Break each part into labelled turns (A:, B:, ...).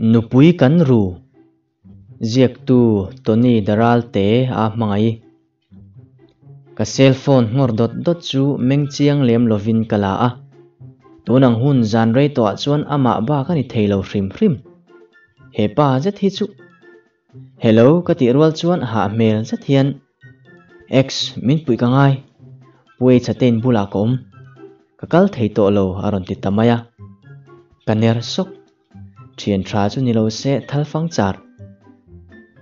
A: Nupui kan ru. Ziaktu Tony Daralte a hmangaih. Ka cellphone nghawr dawt dawt chu meng chiang lem lovin ka la a. Tun ang hun zan rei tawhah chuan amah bak a ni thei lo hrim hrim. He pa zet hi chu. Hello ka tih rual chuan hah hmel zet hian Ex min puih ka ngai. Pu Eichhatein bulah ka awm. Ka kal thei tawh lo a rawn ti ta mai a. Ka ner sawk. Thian tha chu ni lo se thal fang char.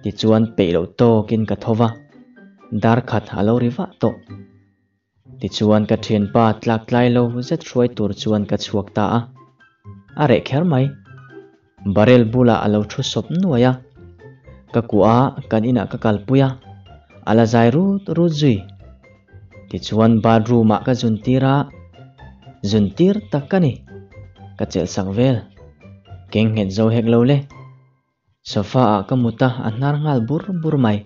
A: Tichuan peih loh tawkin ka tho va, dar khat a lo ri vah tawh. Tichuan ka thianpa tlak tlai lo zet hruai tur chuan ka chhuak ta a. A reh kher mai. Barrel bulah a lo thu sawp nuai a. Ka kuah a, kan inah ka kalpui a, a la zai rut rut zui. Tichuan bathroom ah ka zun tir a, zun tir tak ka ni. Ka chelh sak vel. Keng nghet zo hek lo le. Sofa ah ka mut a, a hnar nghal bur bur mai.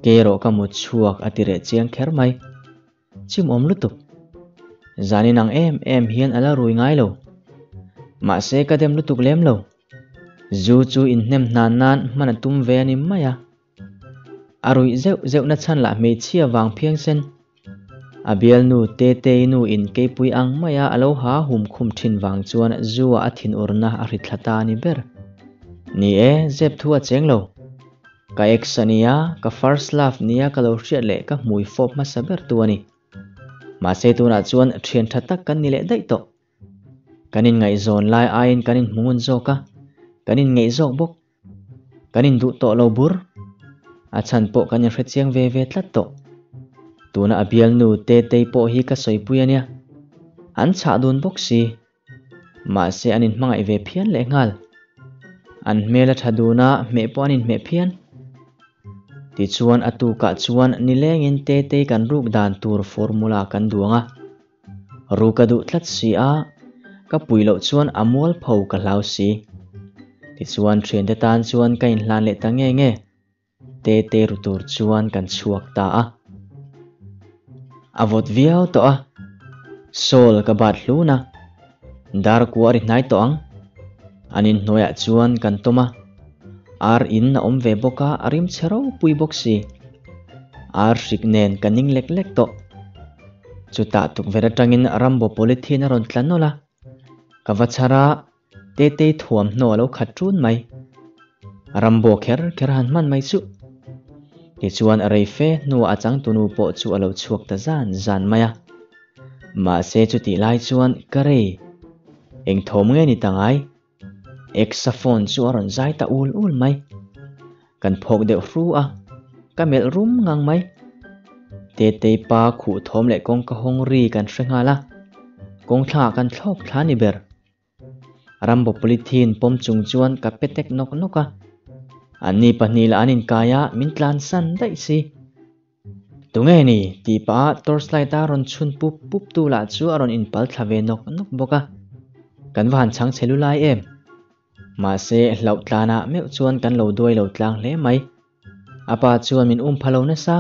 A: Kei erawh ka mut chhuak a ti reh chiang kher mai. Chimawm lutuk. Zanin ang em em hian a la rui ngai lo. Mahse ka dem lutuk lem lo. Zu chu inhnem hnan nan hman a tum ve a ni mai a. A ruih zeuh zeuhna chhan lah hmeichhia vang phiang sen. A bialnu Tetei nu in keipui ang maia a lo ha hum khum thin vang chuan zu ah a thinurna a hri thla ta a ni ber. Ni e, zep thu a cheng lo. Ka ex a nia, ka first love nia ka lo hriat leh ka hmui fawp hmasa ber tu a ni. Mahse tunah chuan thian tha tak kan ni leh daih tawh. Kan inngaihzawn lai aiin kan inhmu ngun zawk a, kan inngeih zawk bawk. Kan induh tawh lo bur. A chhan pawh kan inhre chiang ve ve tlat tawh. Tuna a bialnu Tetei pawh hi ka sawipui a nia. An chhah dun bawk si. Mahse an inhmangaih ve phian lehnghal. An hmel a tha dun a, hmeh pawh an inhmeh phian. Tichuan a tukah chuan nilengin Tetei kan ruk dan tur formula kan duang a. Ru ka duh tlat si a, ka pui loh chuan a mualpho ka hlau si. Tichuan thiante tan chuan ka inhlan leh ta nge nge. Tete ru tur chuan kan chhuak ta a. A vawt viau tawh a, Sawl ka bat hlun a, dar kua a ri hnai tawh ang. An inhnuaiah chuan kan tawm a, ar in a awm ve bawk a, a rim chhe ropui bawk si. Ar hrik nen ka ning lek lek tawh. Chutah tukverh atangin Rambo polythene a rawn tla nawlh a, ka va chhar a, Tetei thuamhnaw a lo khat ṭun mai. Rambo kher kher han hman mai chuh. Tichuan a rei fe hnuah a changtunu pawh chu a lo chhuak ta zan zan mai a. Mahse chutih lai chuan ka rei. Eng thawm nge ni ta ngai? Exa phone chu a rawn zai ta ul ul mai. Kan phawk deuh hru a, ka melh rum ngang mai. Tetei pa khuh thawm leh kawngka hawng ri kan hre nghal a, kawngthlangah kan thlawk thla ni ber. Rambo polythene pawm chung chuan ka pe tek nawk nawk a, anni pahnih lah an inkai a, min tlansan daih si. Tunge ni? tih pah a torchlight a rawn chhun pup pup tu lah chu a rawn inpal thla ve nawk nawk bawk a. Kan va han chhang chhe lu lai em? Mahse, hlauh tlanah meuh chuan kan lo duai lo tlang hle mai. A pa chuan min um pha lo nasa.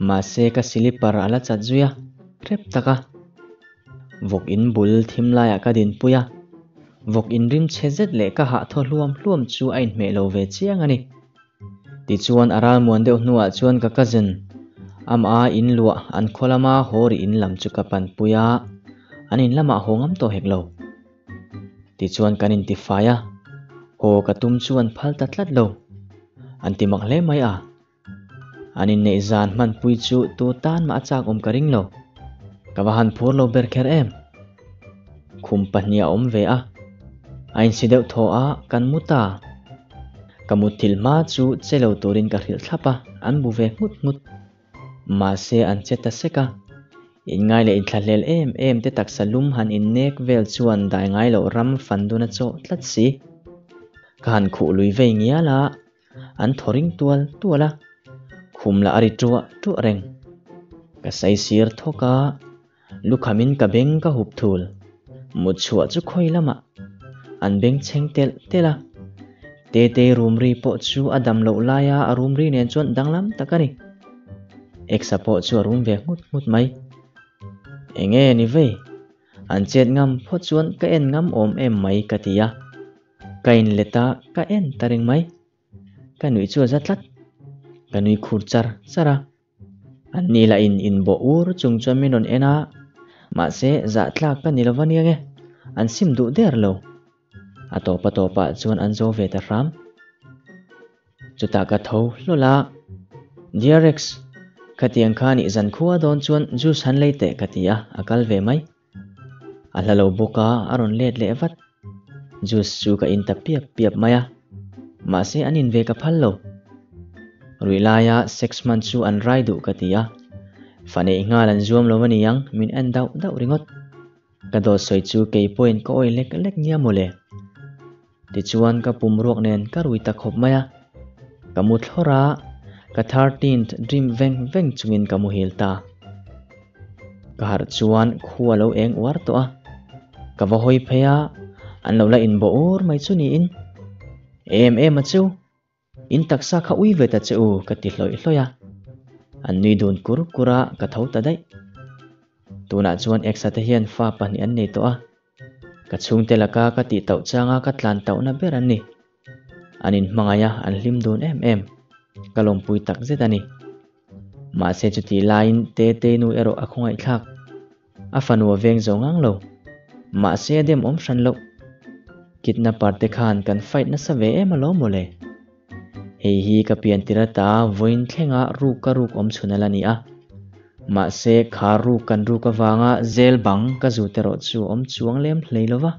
A: Mahse, ka silipar a la chat zui a, hrep tak a. Vawk in bul thim laiah ka dinpui a, vawk in rim chhe zet leh ka hah thaw hluam hluam chu a inhmeh lo ve chiang a ni. Tichuan a ralmuan deuh hnuah chuan ka cousin amah in luah an khaw lama haw rih in lam chu ka panpui a, an in lamah haw ngam tawh hek lo. Tichuan kan intifai a, haw ka tum chu an phal ta tlat lo. An ti mak hle mai a. An inneih zan hmanpui chu tu tan mah a chak awm ka ring lo. Ka va han phur lo ber kher em. Khum pahnih a awm ve a, a insi deuh thaw a, kan mu ta. Ka mutthilh hma chu che lo turin ka hrilh thlap a, an bu ve nghut nghut. Mahse an che ta sek a, inngai leh inthlahlel em em te taksa lum han innek vel chuan dai ngai loh ram fan dun a chawh tlat si. Ka han khuh lui vei ngial a, An thaw ring tual tual a, khum lah a ri ṭuah ṭuah reng. Ka saisir thawk a, lukhamin ka beng ka hup thul. Mut chhuah chu khawi lamah an beng chheng telh telh a. Tetei rum ri pawh chu a dam loh laia a rum ri nen chuan danglam tak a ni. Eksa pawh chu a rum ve nghut nghut mai. Enge ni vei? An chet ngam phawt chuan ka en ngam awm em mai ka ti a. Ka inlet a, ka en ta reng mai. Ka nuih chu a za tlat. Ka nui khur char char a. An ni lah in inbawh ur chung chuan min rawn en a, mahse zahtlak ka ni lo va nia nge, an sim duh der lo. A tawp a tawpah chuan an zo ve ta hram. Chutah ka tho hlawl a, Dear Rex, khatiang khan i zankhua dawn chuan juice han lei teh ka ti a, a kal ve mai. A hla lo bawk a, a rawn let leh vat. Juice chu ka in ta piap piap mai a, mahse an in ve ka phal lo. Ruih laia sex hman chu an rai duh ka ti a, fa neih nghal an zuam lo a ni ang, min en dauh dauh ringawt. Ka dawt sawi chu kei pawhin ka awih lek lek nia mawle. Tichuan ka pum ruak nen ka rui ta khawp mai a, ka mu thlawr a, ka thirteenth dream veng veng chungin ka muhil ta. Ka harh chuan khu a lo eng uar tawh a, ka va hawi phei a, an lo la inbawh ur mai chu niin. Em em a chu! In taksa kha ui ve ta che u ka ti hlawih hlawih a, an nui dun kur kur a, ka tho ta daih. Tunah chuan Eksa te hian fa pahnih an nei tawh a, ka chhungte laka ka tih tauh changa ka tlan tauhna ber an ni. An inhmangaih a, an hlim dun em em. Ka lawmpui tak zet a ni. Mahse chutih laiin Tetei nu erawh a khawngaihthlak. A fanu a veng zo ngang lo. Mahse a dem awm hran loh. Kidnapper te khan kan fight nasa ve em alawm mawle. Hei hi ka pian tir ata vawiin thlenga ruk ka ruk awm chhun a la ni a. Mahse kha ruk kan ruk avanga zel bang ka zut erawh chu awm chuang lem hlei lo va.